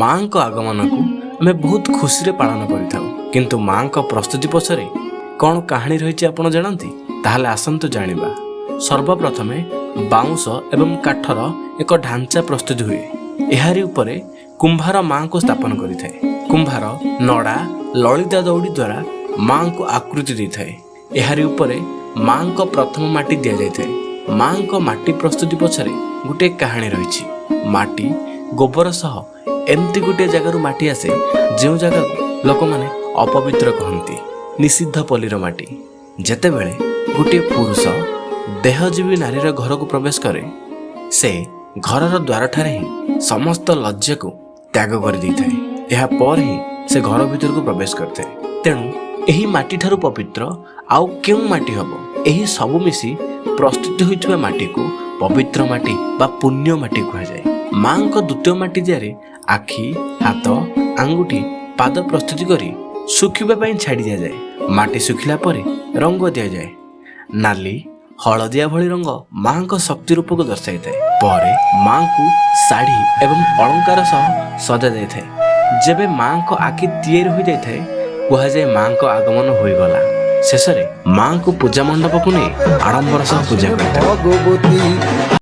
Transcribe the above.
ମାଙ୍କ ଆଗମନକୁ ଆମେ ବହୁତ ଖୁସିରେ ପାଳନ କରିଥାଉ। କିନ୍ତୁ ମାଙ୍କ ପ୍ରସ୍ତୁତି ପଛରେ କ'ଣ କାହାଣୀ ରହିଛି, ଆପଣ ଜାଣନ୍ତି? ତାହେଲେ ଆସନ୍ତୁ ଜାଣିବା। ସର୍ବପ୍ରଥମେ ବାଉଁଶ ଏବଂ କାଠର ଏକ ଢାଞ୍ଚା ପ୍ରସ୍ତୁତି ହୁଏ। ଏହାରି ଉପରେ କୁମ୍ଭାର ମାଙ୍କୁ ସ୍ଥାପନ କରିଥାଏ। କୁମ୍ଭାର ନଡ଼ା, ଲଳିତା ଦଉଡ଼ି ଦ୍ୱାରା ମାଙ୍କୁ ଆକୃତି ଦେଇଥାଏ। ଏହାରି ଉପରେ ମାଙ୍କ ପ୍ରଥମ ମାଟି ଦିଆଯାଇଥାଏ। ମାଙ୍କ ମାଟି ପ୍ରସ୍ତୁତି ପଛରେ ଗୋଟିଏ କାହାଣୀ ରହିଛି। ମାଟି ଗୋବର ସହ ଏମିତି ଗୋଟିଏ ଜାଗାରୁ ମାଟି ଆସେ, ଯେଉଁ ଜାଗାକୁ ଲୋକମାନେ ଅପବିତ୍ର କହନ୍ତି, ନିଷିଦ୍ଧ ପଲ୍ଲୀର ମାଟି। ଯେତେବେଳେ ଗୋଟିଏ ପୁରୁଷ ଦେହଜୀବୀ ନାରୀର ଘରକୁ ପ୍ରବେଶ କରେ, ସେ ଘରର ଦ୍ୱାରଠାରେ ହିଁ ସମସ୍ତ ଲଜ୍ଜାକୁ ତ୍ୟାଗ କରିଦେଇଥାଏ। ଏହା ପରେ ହିଁ ସେ ଘର ଭିତରକୁ ପ୍ରବେଶ କରିଥାଏ। ତେଣୁ ଏହି ମାଟିଠାରୁ ପବିତ୍ର ଆଉ କେଉଁ ମାଟି ହେବ? ଏହି ସବୁ ମିଶି ପ୍ରସ୍ତୁତ ହୋଇଥିବା ମାଟିକୁ ପବିତ୍ର ମାଟି ବା ପୁଣ୍ୟ ମାଟି କୁହାଯାଏ। ମାଙ୍କ ଦ୍ୱିତୀୟ ମାଟି ଦିଆରେ ଆଖି, ହାତ, ଆଙ୍ଗୁଠି, ପାଦ ପ୍ରସ୍ତୁତି କରି ଶୁଖିବା ପାଇଁ ଛାଡ଼ି ଦିଆଯାଏ। ମାଟି ଶୁଖିଲା ପରେ ରଙ୍ଗ ଦିଆଯାଏ। ନାଲି, ହଳଦିଆ ଭଳି ରଙ୍ଗ ମାଙ୍କ ଶକ୍ତି ରୂପକୁ ଦର୍ଶାଇଥାଏ। ପରେ ମାଙ୍କୁ ଶାଢ଼ୀ ଏବଂ ଅଳଙ୍କାର ସହ ସଜା ଯାଇଥାଏ। ଯେବେ ମାଙ୍କ ଆଖି ତିଆରି ହୋଇଯାଇଥାଏ, କୁହାଯାଏ ମାଙ୍କ ଆଗମନ ହୋଇଗଲା। ଶେଷରେ ମାଙ୍କୁ ପୂଜା ମଣ୍ଡପକୁ ନେଇ ଆଡ଼ମ୍ବର ସହ ପୂଜା କରିଥାଏ। ଭଗବତୀ।